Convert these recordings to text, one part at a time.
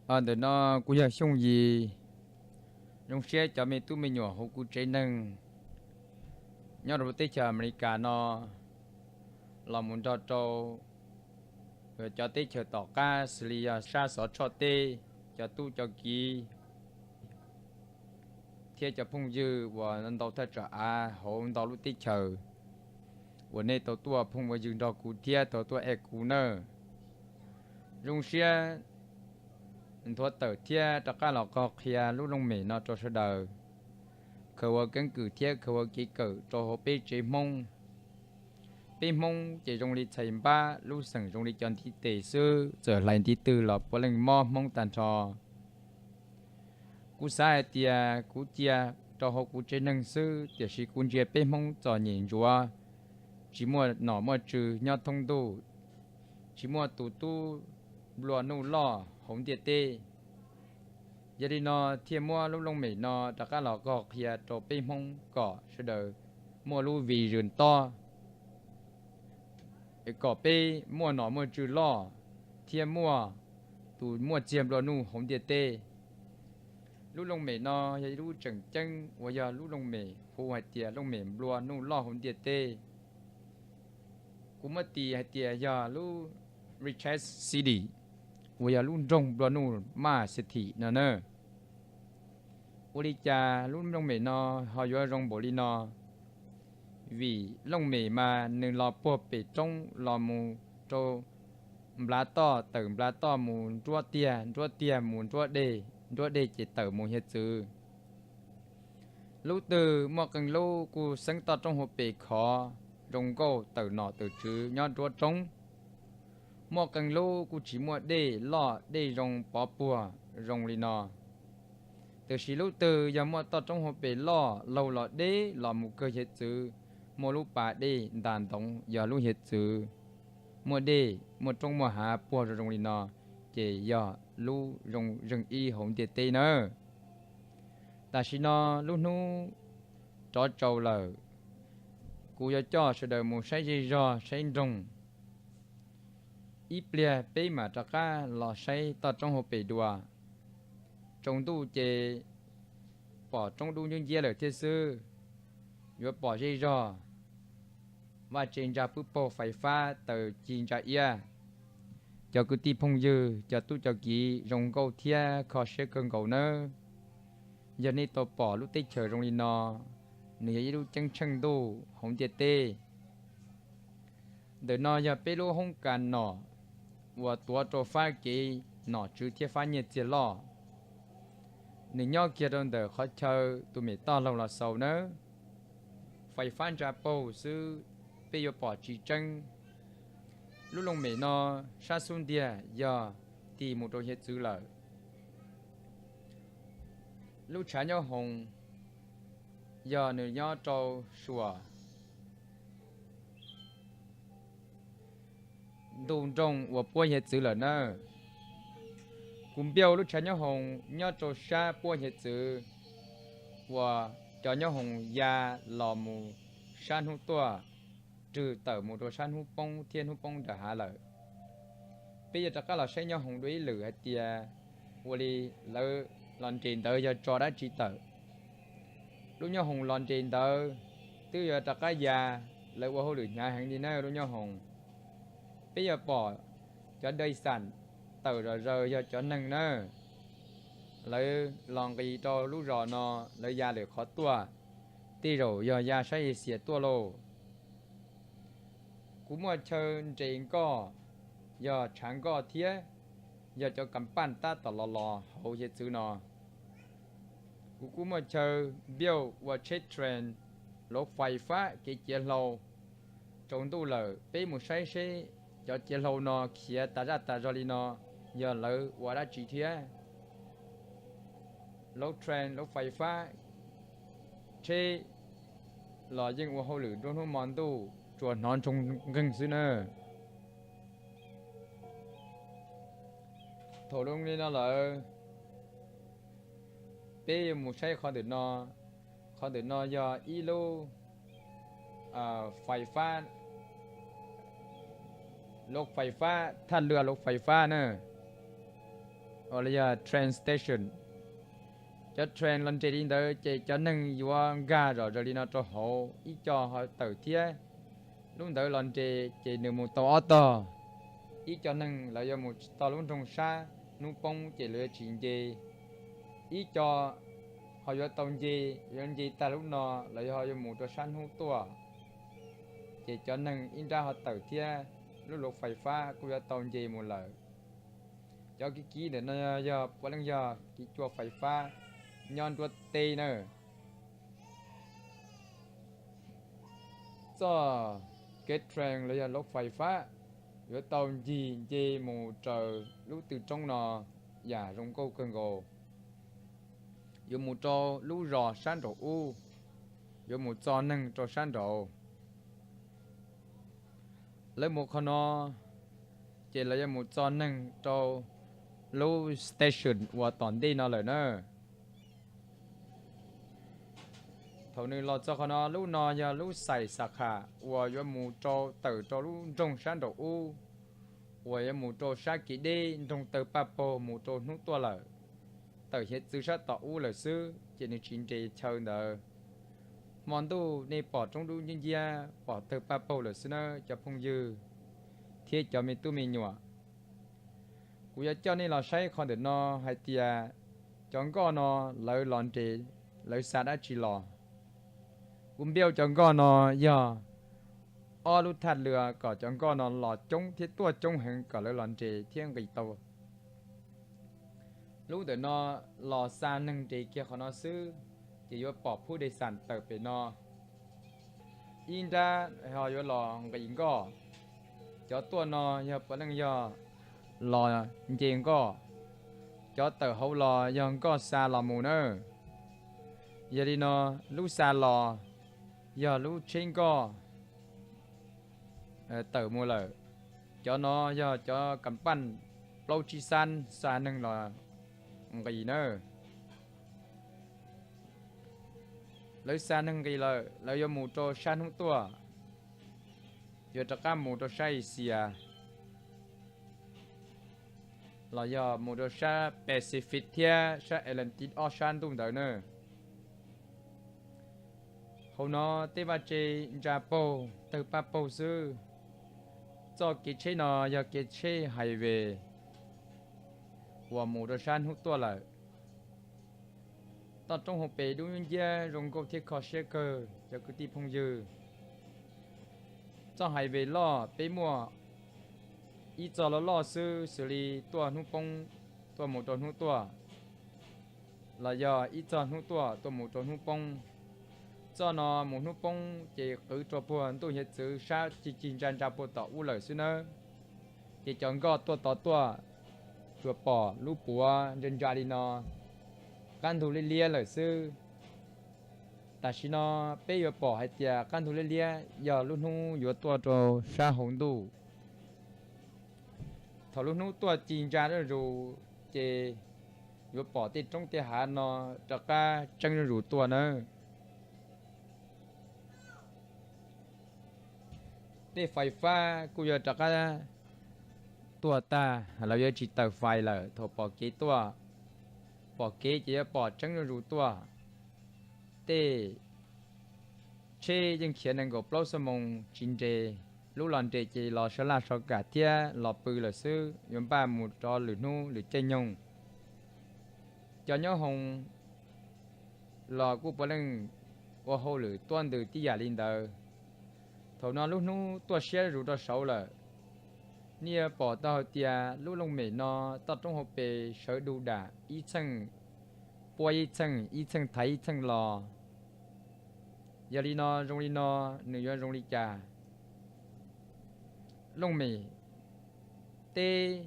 Ntawm no kuv yog Xyooj Yim. Zoo siab cov me tub me nyuam hauv kuv tsev neeg nyob rau lub teb chaws Amelikas no los mus nrog rau cov teb chaws tom qab xws li yog sab Xov Tshoj teb, cov tub cov kiv thiab cov phooj ywg uas ntau thaj tsam av hauv ntau lub teb chaws uas nej tau tuaj phooj ua ywg nrog kuv thiab tau tuaj aim kuv nawb. Zoo siab nthuav tawm thiab rov qab los qhia lub looj mem no rau sawv daws, khaws ua keeb kwm thiab khaws ua kev kawm rau hauv peb tsev Hmoob. Peb Hmoob ces zoo li txhais npab, lub xeem zoo li cov ntiv tes xwb, txawm hlais ntiv twg los puav leej mob Hmoob tag nrho. Kuv xav hais tias kuv cia rau hauv kuv tsev neeg xwb, tiam sis kuv ntsia peb Hmoob txom nyem ntsuav, tsis muaj nom muaj tswv nyob thoob ntuj, tsis muaj tus tub nplua nuj loj hauv ntiaj teb. Yog li no thiaj muab lub looj mem no rov qab los qhia rau peb Hmoob kom sawv daws muaj lub vision tob, kom peb muaj nom muaj tswv loj thiab muaj tus muaj txiag nplua nuj hauv ntiaj teb. Lub looj mem no yog ib lub tseem ceeb uas yog lub looj mem hu hais tias looj mem nplua nuj loj hauv ntiaj teb. Kuv muab tis hais tias yog lub richest city, uas yog lub nroog nplua nuj maj xis thim no na. Ua li cas lub looj mem no ho yuav zoo npaum li no? Vim looj mem mas nws los puag pem roob los mus rau nplav toj, tawm nplav toj mus nruab tiag, nruab tiag mus nruab dej, nruab dej ces tawm mus hiav txwv. Lub twg muaj qee lub kuj xeeb toj roob hauv pes khov zoo nkauj tawm nom tawm tswv nyob nruab roob. Muaj qee lub kuj tsis muaj dej loj dej zoo pov puag zoo li no. Tiam sis lub twg yog muaj toj roob hauv pes loj laug los deb los mus kawg hiav txwv, muaj lub pas dej ntas ntoov yog lub hiav txwv, muaj dej muaj roob muaj hav puag zoo zoo li no, ces yog lub zoo zeeg ib hauv ntiaj teb nawb. Tam sim no lub hnub rov tsaus lawm, kuv yuav coj sawv daws mus saib zej zog saib nroog. Ib pliag peb mam rov qab los saib toj roob hauv pes dua. Tsaus ntuj ces pom roob dub nciab nciab lawm thiab xwb. Yuav pom zej zog, vaj tse ntsa pwb paug fais fab taws ci ntsa iab. Cov kwv tij phooj ywg, cov tub cov kiv zoo nkauj thiab kho siab kawg nkaus nawb. Yog nej tau pom lub teb chaws zoo li no, nws yog ib lub ceeb tsheej ntuj hauv ntiaj teb. Ntawm no yog peb lub hoob kas nom uas tuav rau fab kev nom tswv thiab fab nyiaj txiag loj. Nws nyob kiag rau ntawm qhov chaw tus mem toj laug los xaus nawb. Fais fab ntsa paug xwb, peb yuav pom tsis tseeb. Lub looj mem no sab xub ntiag yog tig mus rau hiav txwv lawm. Lub tshav nyob hoos yog nws nyob rau suam ntu nroog uas puab hiav txwv lawm nawb. Kuv npiauj lub tshav nyob hoos nyob rau sab puab hiav txwv uas cov nyob hoos ya los mus sab hnub tuaj, rwg tawm mus rau sab hnub poob thiab hnub poob nram hav lawm. Peb yuav rov qab los saib nyob hoos dua ib lwm hais tias ua li lawv los nres ntawd yog tso dab tsi tawm. Lub nyob hoos los nres ntawd twb yuav rov qab ya, lawv ua hauj lwm hnyav heev li na lub nyob hoos. Peb yuav pom cov dai xam tawm zom zaws yog cov neeg na. Lawv los nqis rau lub zos no, lawv ya lwm qhov tuaj, tej zaum yog ya saib Asia tuaj lauj. Kuv muaj chaw nres nkoj, yog tshav nkoj thiab yog cov kam paj tab tom los los hauv hiav txwv no. Kuv kuj muaj chaw npiauj ua tsheb train, lub fais fab kev ciav hlau. Tsaus ntuj lawm peb mus saib seb cov ciav hlau no khiav tas zaj tas zog li no yog lawv ua dab tsi thiab. Lub train, lub fais fab, tsheb los yeej ua hauj lwm nruab hnub hmo ntuj tsuas hnov ntsoog nkeeg xwb na. Thaum zoo li no lawm, peb yuav mus saib qhov ntawm no. Qhov ntawm no yog ib lub fais fab, lub fais fab, thaj lwaj lub fais fab na. uas los yog train station. Cov train los nres li ntawd ces cov neeg yuav nkag zom zaws li no rau hauv, ib co ho tawm thiab. Lub ntawd los nres ces nws mus tau ob tog. Ib co neeg lawv yuav mus txog lub nroog sab hnub poob ces lawv yuav tsis nce. Ib co ho yuav tau nce, yuav nce tag lub no lawv ho yuav mus rau sab hnub tuaj. Ces cov neeg ib nrab ho tawm thiab, lub luv fais fab kuj yuav tau nce mus lawm. Cov kiv kiv ntawm no yog puav leej yog kiv cua fais fab nyob nruab teb na. Txoj kev train los yog luv fais fab yuav tau ncig nce mus raws lub tw roob no yam zoo nkauj kawg nkaus. Yuav mus rau lub zos sab nraum ub, yuav mus txo neeg rau sab nraud. Lawv mus qhov no ces lawv yuav mus txo neeg rau lub station uas tom ntej no lawm na. Thaum nws los txog qhov no, lub no yog lub xais xa kham uas yuav mus rau tawm rau lub nroog sab nraum ub, uas yuav mus rau sab kev deb nroog tawg paj paug mus rau hnub tuaj lawm. Tawm hiav txwv sab tom ub lawm xwb ces nws tsis nres chaw ntawd. Hmo ntuj nej pom roob dub nciab nciab pom tawg paj paug lawm xwb nawb cov phooj ywg thiab cov me tub me nyuam. Kuv yuav coj nej los saib qhov ntawm no hais tias cov nkoj no lawv los nres, lawv xa dab tsi los. Kuv npaj cov nkoj no yog ob lub thaj lwm kom cov nkoj no los coob thiab tuaj coob heev kom lawv los nres thiab nqis tau. Lub ntawm no los xa neeg nres kiag qhov no xwb, ces yuav pom phub dej xam tawm pem no. Ib nrab ho yuav los nqis nkoj. Cov tuaj no yog puav leej yog los nce nkoj. Cov tawm hauv los yog nkoj xa los mus na. Yog li no, lub xa los yog lub tsheb nkoj tawm mus lawm. Cov no yog cov kam paj plaub tsib xab xa neeg los nqis na. Lawv xa neeg nqis lawm, lawv yuav mus rau sab hnub tuaj, yuav rov qab mus rau sab Asia, los yog mus rau sab Pacific thiab sab Atlantic ob sab ntuj ntawd na. Hauv no tej vaj tse ntsa paug tawg paj paug xwb. Txoj kev tsheb no yog kev tsheb highway uas mus rau sab hnub tuaj lawm. Toj roob hauv pes dub nciab zoo nkauj thiab kho siab kawg cov kwv tij phooj ywg. Txoj highway loj peb muaj ib txoj loj loj xwb xws li tuaj hnub poob, tuaj mus rau hnub tuaj, los yog ib txoj hnub tuaj tuaj mus rau hnub poob. Txoj no mus hnub poob ces qwv rau puag ntuj hiav txwv sab cig cig ntsa ntsa puag tom ub lawm xwb nawb. Ces cov nkoj tuaj tod tuaj, tsuas pom lub puav ntsa ntsa li no, qab ntug liab liab lawm xwb. Tam sim no peb yuav pom hais tias qab ntug liab liab yog lub hnub yuav tuaj rau sab hauv ntuj. Thaum lub hnub tuaj ci ntsa zuj zus, ces yuav pom tej roob tej hav no rov qab tseeb zuj zus tuaj nawb. Tej fais fab kuj yuav rov qab tuaj tag, lawv yuav tsis taws fais lawm thaum pom kev tuaj. Pom kev ces yuav pom tseeb zuj zus tuaj. Tej tsheb yeej khiav nees nkaum plaub xuab moos tsis nres, lub los nres ces los sab laj sab kam thiab los pw lawm xwb, yuav npaj mus rov lwm hnub lwm caij nyoog. Cov nyob hoos los kuj puav leej ua hauj lwm tuab ntws tib yam li ntawd. Thaum no lub hnub tuaj siab zus rau saud lawm. Nej yuav pom tau hais tias lub looj mem no toj roob hauv pes sawv du dam ib txheej puab ib txheej, ib txheej thaiv ib txheej los. Yog li no zoo li no, nws yuav zoo li cas? Looj mem teb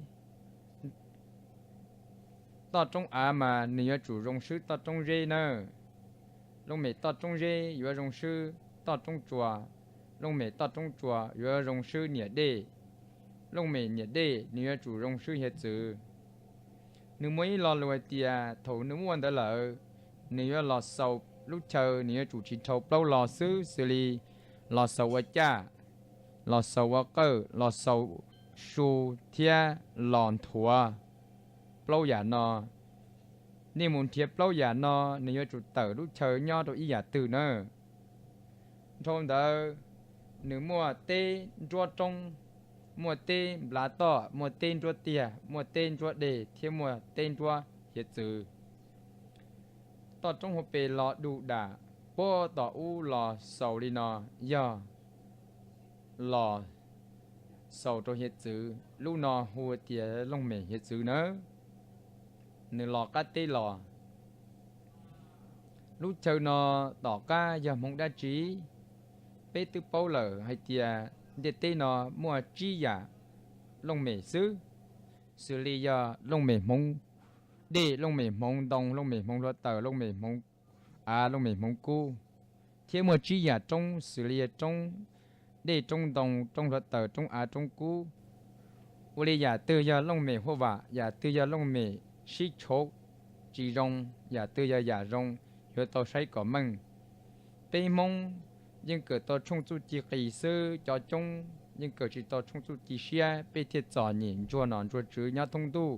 toj roob av mas nws yuav tsum zoo swb toj roob zeb nawb. Looj mem toj roob zeb yuav zoo swb toj roob tsua, looj mem toj roob tsua yuav zoo swb niam dej, looj mem niam dej nws yuav tsum zoo swb hiav txwv. Nws muaj ib lo lus hais tias thaum nws muaj ntawd lawm, nws yuav los xaus lub chaw, nws yuav tsum tsis dhau plaub lo xwb xws li los xaus ua caj, los xaus ua qawj, los xaus su thiab los nthuav. plaub yam no. Nej mus nrhiav plaub yam no, nws yuav tsum tawm lub chaw nyob rau ib yam twg nawb. Dhau ntawd, nws muaj teb nruab roob, muaj teb nplav toj, muaj teb nruab tiag, muaj teb nruab dej thiab muaj teb nruab hiav txwv. Toj roob hauv pes los du dam, puag tom ub los xaus li no, yog los xaus rau hiav txwv, lub no hu tias looj mem hiav txwv nawb. Nws los qab teb los. Lub chaw no tom qab yog hmoov dab tsi? Peb twb paub lawm hais tias ntiaj teb no muaj tsib yam looj mem xwb, xws li yog looj mem hmoov dej, looj mem hmoov ntoo, looj mem hmoov hluav taws, looj mem hmoov av, looj mem hmoov kub, thiab muaj tsib yam roob xws li yog roob dej, roob ntoo, roob hluav taws, roob av, roob kub. Ua li yam twg yog looj mem huaj vam, yam twg yog looj mem sib tshuv tsis zoo, yam twg yog yam zoo, yuav tau saib kom meej. Peb Hmoob yeej kawm tau tshooj txuj ci qis xwb, cov coob yeej kawm tsis tau tshooj txuj ci siab, peb thiaj txom nyem ntsuag nom ntsuag tswv nyob thoob ntuj,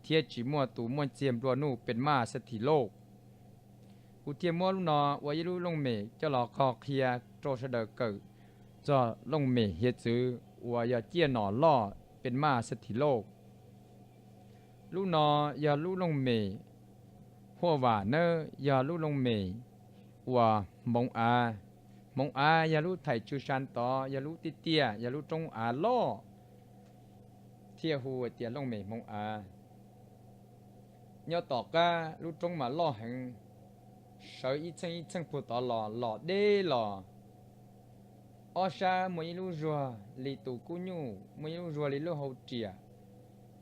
thiab tsis muaj tus muaj txiag nplua nuj pes maj xab thim loj. Kuv thiaj muab lub no ua ib lub looj mem coj los qhia rau sawv daws kawm txog looj mem hiav txwv uas yog ciaj nom loj pes maj xab thim loj. Lub no yog lub looj mem huaj vam nawb, yog lub looj mem uas hmoov av. Hmoov av yog lub thaim tsw sa tod, yog lub tiaj tiaj, yog lub roob av loj, thiaj hu tias looj mem hmoov av. Nyob tom qab lub roob mas loj heev, sawv ib txheej ib txheej puag tod los, los deb los. Ob sab muaj ib lub zuag li tus kub nyuj, muaj ib lub zuag li lub hau riam.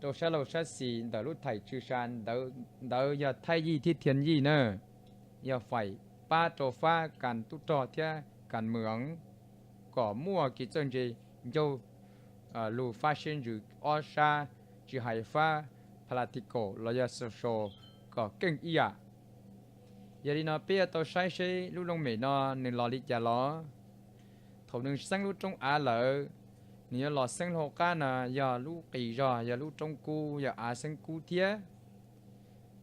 Rau sab laug sab xis ntawm lub thaim tsw sa ntawd yog thaij yij thiab thiaj yij na, yog faim pab rau fab kas tub rog thiab kas mws eev, kom muaj kev txawj ntse ncauj lug fab siab ntsws ob sab, tsis hais fab political los yog social kom keej ib yam. Yog li no peb yuav tau saib seb lub looj mem no nws los li cas los. Thaum nws xeeb lub roob av lawm, nws yuav los xeeb lub hauv qab no yog lub qis zog, yog lub roob kub, yog av xeeb kub thiab.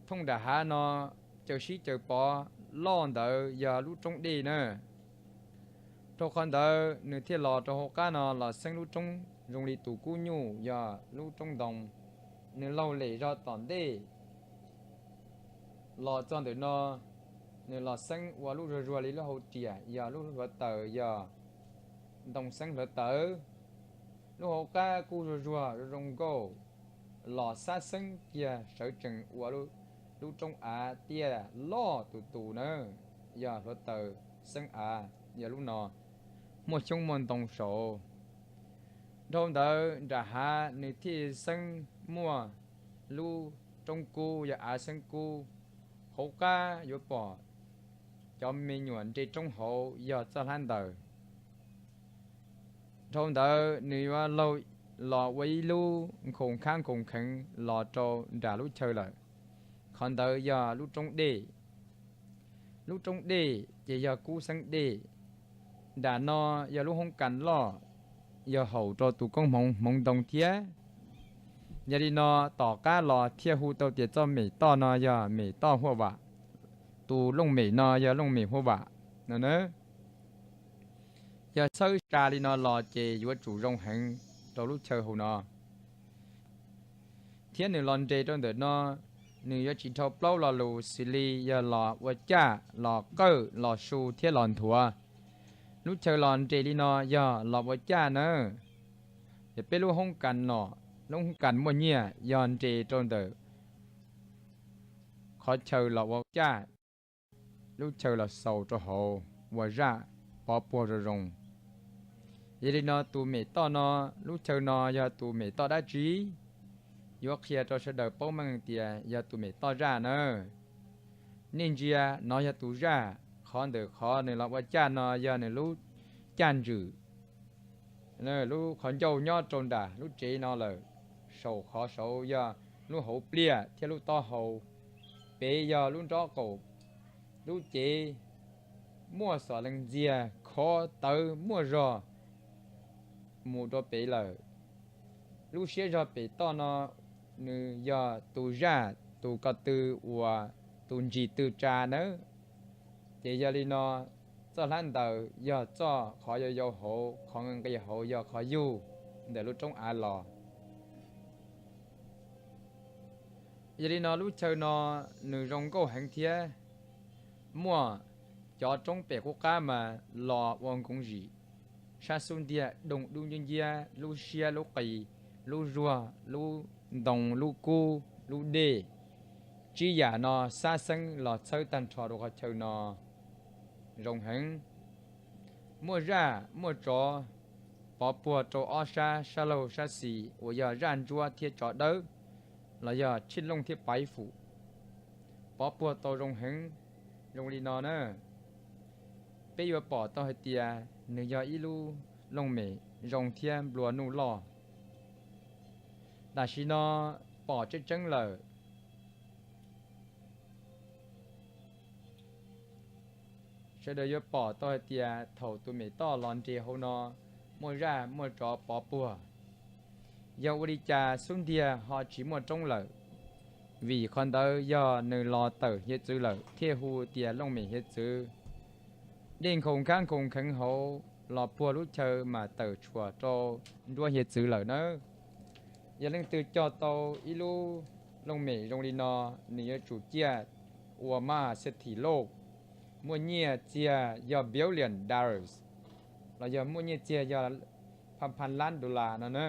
Thooj nram hav no caws sib caws pov loj ntawd yog lub roob dej na. Rau qhov ntawd nws thiaj los rau hauv qab no los xeeb lub roob zoo li tus kub nyuj yog lub roob ntoo, nws laug lem zog tom ntej. Los txog ntawm no, nws los xeeb ua lub zuag zuag li lub hau riam yog lub hluav taws, yog ntoo xeeb hluav taws. Lub hauv qab kuj zuag zuag zoo zoo nkauj, los xab xeeb kiag sawv tsees ua lub roob av tiaj loj tus tus na, yog hluav taws xeeb av, yog lub no muaj xyoob muaj ntoo saud. Dhau ntawd nram hav nws thiaj xeeb muaj lub roob kub, yog av xeeb kub, hauv qab yuav pom cov me nyuam nres roob hauv yog txoj hlab ntawd. Dhau ntawd nws yuav laug los ua ib lub nkhaus khab nkhaus kheev los rau nram lub chaw lawm. Qhov ntawd yog lub roob dej. Lub roob dej ces yog kub xeeb dej. Nram no yog lub hoob kas loj, yog haum rau tus koob hmoov hmoov ntoo thiab. Yog li no tom qab los thiaj hu tau tias txoj mem toj no yog mem toj huaj vam, tus looj mem no yog looj mem huaj vam no na. Yog txhawb sa li no los ces yuav tsum zoo heev rau lub chaw hauv no. Thiab nws los nres rau ntawm no, nws yuav tsis dhau plaub lo lus xws li yog los ua caj, los qawj, los su thiab los nthuav. Lub chaw los nres li no yog los ua caj nawb. Yog peb lub hoob kas no, lub hoob kas muaj nyiaj yog nres rau ntawm qhov chaw los ua caj, lub chaw los xaus rau hauv ua zaj pov puag zoo zoo. Yog li no tus mem toj no, lub chaw no yog tus mem toj dab tsi? Yuav qhia rau sawv daws paub meej tias yog tus mem toj zaj nawb. Nej ntsia, no yog tus zaj, qhov ntawm qhov nws los ua caj no yog nws lub caj ntswm, lub qhov ncauj nyob rau nram lub tsev no lawm. Saum qhov saud yog lub hauv pliaj thiab lub taub hau. Pem yog lub nrob qaum, lub cev muaj xom leej ntxiag khov tawv muaj zog mus rau pem lawm. Lub siab zog pem toj no nws yog tus zaj tus ko tw uas tus ntsis tw tsa nawb. Ces yog li no, txoj hlab ntaws yog txoj qhov yau yau hauv, qhov nqis hauv yog qhov yug ntawm lub roob av los. Yog li no lub chaw no nws zoo nkauj heev thiab muaj cov roob pem qub qab mas los ua nkoov zim. Sab xub ntiag doo dub nciab nciab, lub siab lub qis, lub zuag lub ntoo lub kub lub dej, tsib yam no xab xeeb los txhawb tag nrho rau qhov chaw no zoo heev. Muaj zaj muaj tsov pov puag rau ob sab, sab laug sab xis uas yog zaj ntsuab thiab tsov dawb, los yog tshij looj thiab paiv fum, pov puag tau zoo heev. Zoo li no na, peb yuav pom tau hais tias nws yog ib lub looj mem zoo thiab nplua nuj loj. Tam sim no pom tseeb tseeb lawm, sawv daws yuav pom tau hais tias thaum tus mem toj los nres hauv no muaj zaj muaj tsov pov puag. Yog ua li cas xub ntiag ho tsis muaj roob lawm? Vim qhov ntawd yog nws los tawm hiav txwv lawm thiaj hu tias looj mem hiav txwv. Dej nkhaus nkhav nkhaus kheev hauv los puag lub chaw mas tawm tshuam rau nruab hiav txwv lawm nawb. Yog leej twg cog tau ib lub looj mem zoo li no, nws yuav tsum ciaj ua maj xia thim lauj, muaj nyiaj txiag yog billion dollars, los yog muaj nyiaj txiag yog pha pha lab dollar no na.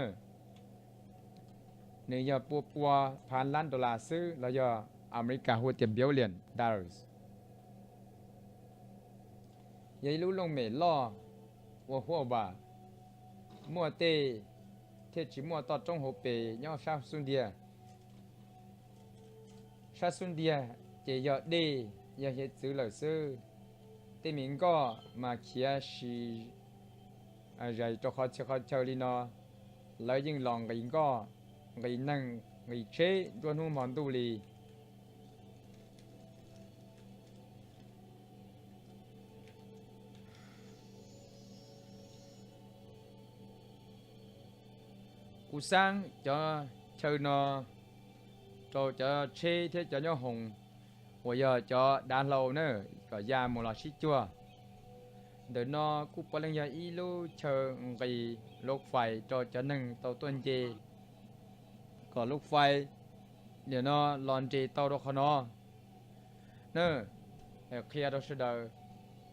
Nws yog pua pua pha lab dollar xwb los yog Amelikas hu tias billion dollars. Yog ib lub looj mem loj ua huaj vam, muaj tej thiaj tsis muaj toj roob hauv pes nyob sab xub ntiag. Sab xub ntiag ces yog dej, yog hiav txwv lawm xwb. Tej me nkoj mas khiav si zais rau qhov txhia qhov chaw li no, lawv yeej los nqis nkoj, nqis neeg, nqis tsheb nruab hnub hmo ntuj li. Kuv xaab cov chaw no rau cov tsheb thiab cov nyob hoos uas yog cov dav hlau na kom ya mus los sib cuag. Ntawm no kuj puav leej yog ib lub chaw nqis lub fais rau cov neeg tau tuaj nce kom lub fais nim no los nres tau rau qhov no. Qhia rau sawv daws,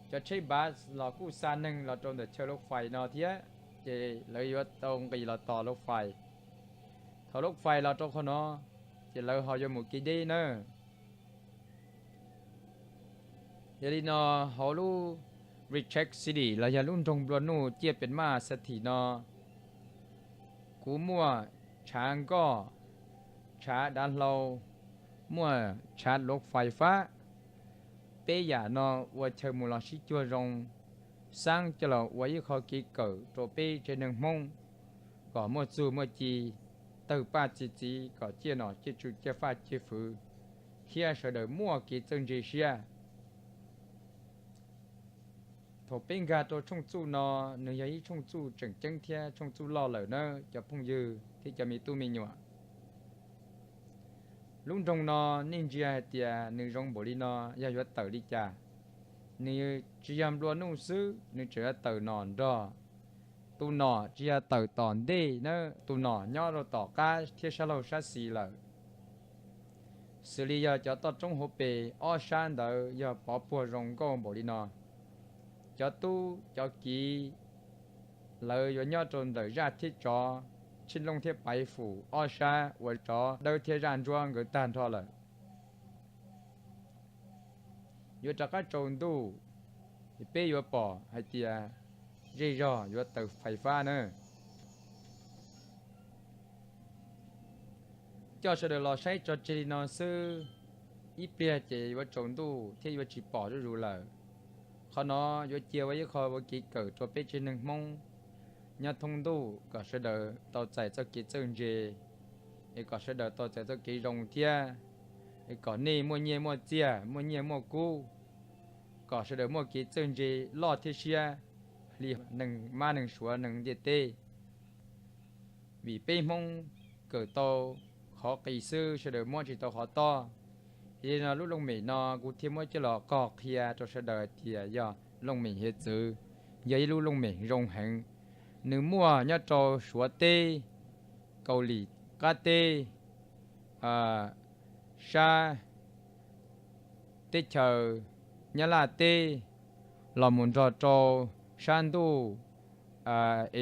cov tsheb bus los kuj xa neeg los rau ntawm chaw lub fais no thiab, ces lawv yuav tau nqis los tos lub fais. Thaum lub fais los rau qhov no, ces lawv ho yuav mus kev deb na. Yog li no, hauv lub Reject City los yog lub nroog nplua nuj ciaj pes maj xa thim no, kuv muaj tshav nkoj, tshav dav hlau, muaj tshav luv fais fab. Peb yam no ua chaw mus los sib cuag zoo, xaab coj los ua ib qho kev kawm rau peb tsev neeg Hmoob kom muaj txuj muaj ci, tawg paj txi txiv kom ciaj nom ciaj tswv ciaj faj ciaj fwv, thiab sawv daws muaj kev txawj ntse siab. Thaum peb nkag rau tshooj txuj no, nws yog ib tshooj txuj tseem ceeb thiab tshooj txuj loj lawm na cov phooj ywg thiab cov me tub me nyuam. Lub nroog no nej ntsia hais tias nws zoo npaum li no yog yuav tawm li cas? Nws tsis yog nplua nuj xwb, nws tseem yuav tawm nom nrog. Tus nom tsis yog tawm tom ntej na, tus nom nyob rau tom qab thiab sab laug sab xis lawm. Xws li yog cov toj roob hauv pes ob sab ntawd yog pov puag zoo nkauj npaum li no. Cov tub cov kiv lawv yuav nyob rau ntawm zaj thiab tsov, tshij looj thiab paiv fum ob sab uas tsov dawb thiab zaj ntsuab nkawd tag nrho lawm. Yuav rov qab tsaus ntuj, peb yuav pom hais tias zej zog yuav tawm fais fab na. Coj sawv daws los saib tso tseg li no xwb, ib pliag ces yuav tsaus ntuj thiab yuav tsis pom zuj zus lawm. Qhov no yuav cia ua ib qho ua kev kawm rau peb tsev neeg Hmoob nyob thoob ntuj kom sawv daws tau txais txoj kev txawj ntse, es kom sawv daws tau txais txoj kev zoo thiab, es kom nej muaj nyiaj muaj txiag, muaj nyiaj muaj kub, kom sawv daws muaj kev txawj ntse loj thiab siab li neeg mab neeg suav neeg ntiaj teb. Vim peb Hmoob kawm tau qhov qis xwb, sawv daws muab tsis tau qhov tob. Yog li no lub looj mem no kuv thiaj muab coj los qog qhia rau sawv daws hais tias yog looj mem hiav txwv, yog ib lub looj mem zoo heev. Nws muaj nyob rau Suav teb, Kaus Lim qab teb, sab teb chaws Nyab Laj teb, los mus nrog rau sab ntuj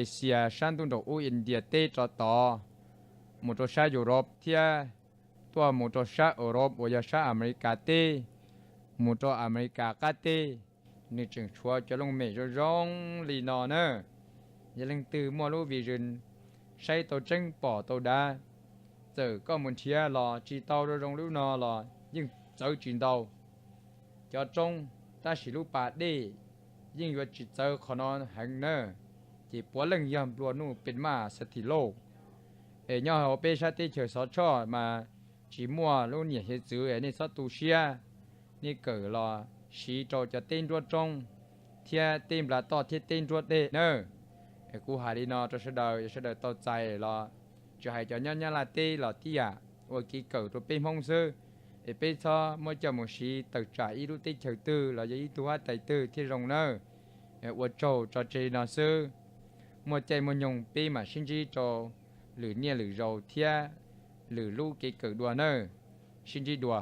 Asia, sab ntuj nraum ub India teb rov tod, mus rau sab Europe thiab, tuaj mus rau sab Europe uas yog sab Amelikas teb, mus rau Amelikas qab teb. Nws tseem tshuav cov looj mem zoo zoo li no na. Yog leej twg muaj lub vision saib tau tseeb pom tau dav, txawm koj mus nrhiav los tsis tau zoo zoo lub no los yeej txawv tsis ntau. Cov roob tab sis lub pas dej yeej yuav tsis txawv qhov no heev na. Ces puav leej yog nplua nuj pes maj xas thim lauj. Es nyob hauv peb sab teb chaws Xov Tshoj mas tsis muaj lub niam hiav txwv, nej txhob tu siab, nej kawm los siv rau cov teb nruab roob thiab teb nplas toj thiab teb nruab dej na. Kuv hais li no rau sawv daws, yog sawv daws tau txais los, tsis hais cov nyob Nyab Laj teb los tib yam, ua kev kawm rau peb Hmoob xwb. Es peb txhob muab coj mus siv tawm tsam ib lub teb chaws twg los yog ib tug huab tais twg thiaj zoo nawb. Ua tsaug tso tseg li no xwb, muaj caij muaj nyoog peb mam sib ntsib rau lwm niaj lwm zaus thiab lwm lub kev kawm dua nawb. Sib ntsib dua.